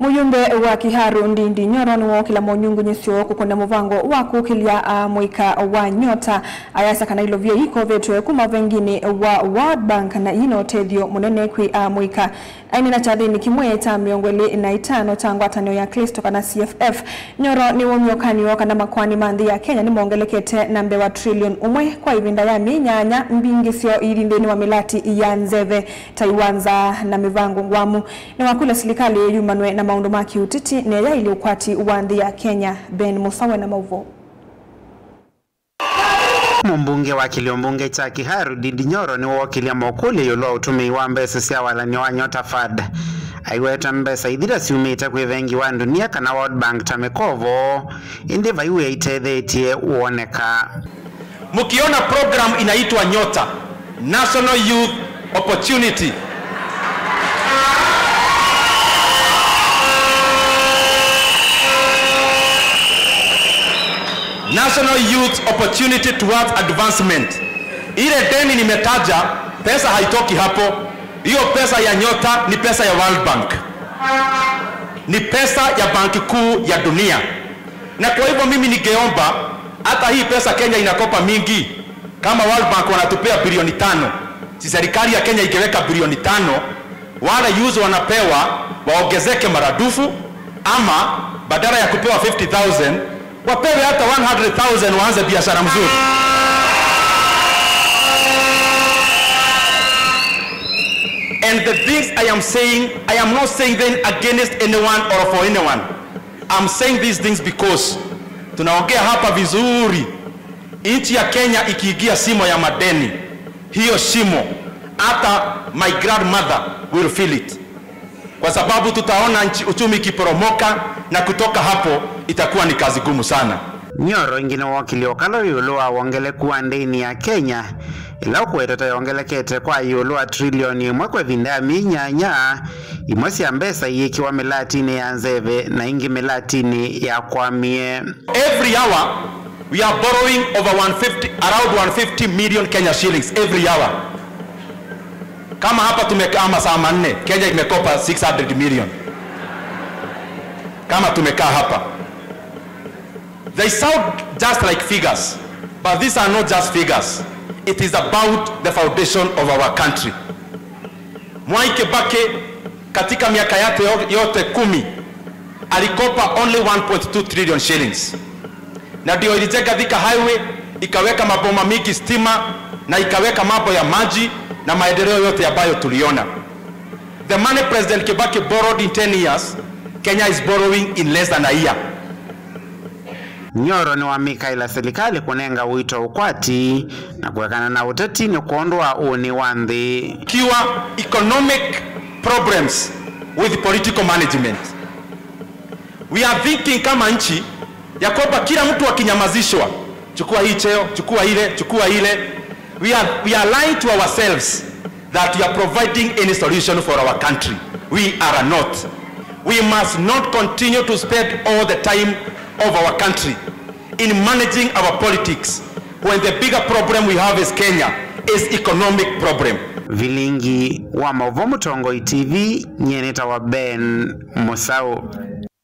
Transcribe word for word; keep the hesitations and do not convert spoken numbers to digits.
Mũyumbe wa Kiharu Ndindi Nyoro nĩwookĩlya monyungunyĩsyo kũkũna mũvango wa kũkĩlya amũika wa Nyota, ayasya kana ilovia ikovetwe kuma venginĩ wa World Bank na ina ũtethyo mũnene kwĩ amũika. Aineena kyathĩnĩ kĩmwe kya mĩongo ĩlĩ na itano kya ngwatanĩo ya Klĩsto kana C F F, Nyoro nĩwaumya ũkany'o kana makoani ma nthĩ ya Kenya nĩmongelekete na mbee wa trilioni ũmwe kwa ĩvinda ya myei nyanya, mbingĩsyo ithi nthĩnĩ wa mĩlati ya nzeve ta iwanza na mĩvango ngwamu. Nĩwakũlya silikalĩ yumanwe na maũndũ ma kĩũteti na ĩyaĩlye ũkwati wa nthĩ ya Kenya. Ben Musawe na maũvoo. Mũmbunge wa kĩlio mbunge kya Kiharu Ndindi Nyoro nĩwookĩlya mokũlyo ĩũlũ wa ũtũmĩi wa mbesa sya walany'o wa Nyota Fund. Aiweta mbesa ithira syumĩte kwĩ vengi wa ndunia kana World Bank ta mĩkovo, ĩndĩ vai wĩa itethetye woneka. Mkiona program inaitwa Nyota, National Youth Opportunity. National Youth Opportunity Towards Advancement. Ile deni nimetaja, pesa haitoki hapo. Hiyo pesa ya Nyota ni pesa ya World Bank. Ni pesa ya Banki Kuu ya Dunia. Na kwa hivyo mimi ningeomba, hata hii pesa Kenya inakopa mingi, kama World Bank wanatupea bilioni tano, si serikali ya Kenya ingeweka bilioni tano, wale youth wanapewa waongezeke maradufu, ama badala ya kupewa fifty thousand, wapewe hata one hundred thousand, waanze biashara mzuri. And the things I am saying, I am not saying them against anyone or for anyone. I'm saying these things because tunaongea hapa vizuri. Nchi ya Kenya ikiingia shimo ya madeni, hiyo shimo, hata my grandmother will feel it. Kwa sababu tutaona nchi, uchumi ikiporomoka, na kutoka hapo itakuwa ni kazi gumu sana. Nyoro ĩngĩ nĩwookĩlya ũkalo ĩũlũ wa wongeleku wa ndeni ya Kenya, ĩla ũkũeteta yongelekete kwa ĩũlũ wa trilioni ĩmwe kwa ĩvinda ya myei nyanya, imwe sya mbesa iyĩkĩwa mĩlatinĩ ya nzeve na ingĩ mĩlatinĩ ya kwamie. Every hour, we are borrowing over one fifty, around one fifty million Kenya shillings every hour. Kama hapa tumekaa masaa manne, Kenya imekopa six hundred million. Kama tumekaa hapa. They sound just like figures, but these are not just figures. It is about the foundation of our country. Mwai Kibaki, katika miaka yake yo-, yote kumi, alikopa only one point two trillion shillings. Na ndio ilijenga Thika Highway, ikaweka maboma mingi stima, na ikaweka mambo ya maji na maendeleo yote ambayo tuliona. The money President Kibaki borrowed in ten years, Kenya is borrowing in less than a year. Nyoro nĩwamĩkaĩla silikalĩ kũnenga ũito ũkwati na kũekana na ũteti nĩ kwondũ wa ũnĩ wa nthĩ. Cure economic problems with political management. We are thinking kama nchi ya kwamba kila mtu akinyamazishwa, chukua hii cheo, chukua ile, chukua ile. We are, we are lying to ourselves that we are providing any solution for our country. We are not. We must not continue to spend all the time of our country in managing our politics when the bigger problem we have as Kenya is economic problem. Vilingi wa maũvoo Mũtongoi T V, nyie nĩtawa Ben Mũsaũ.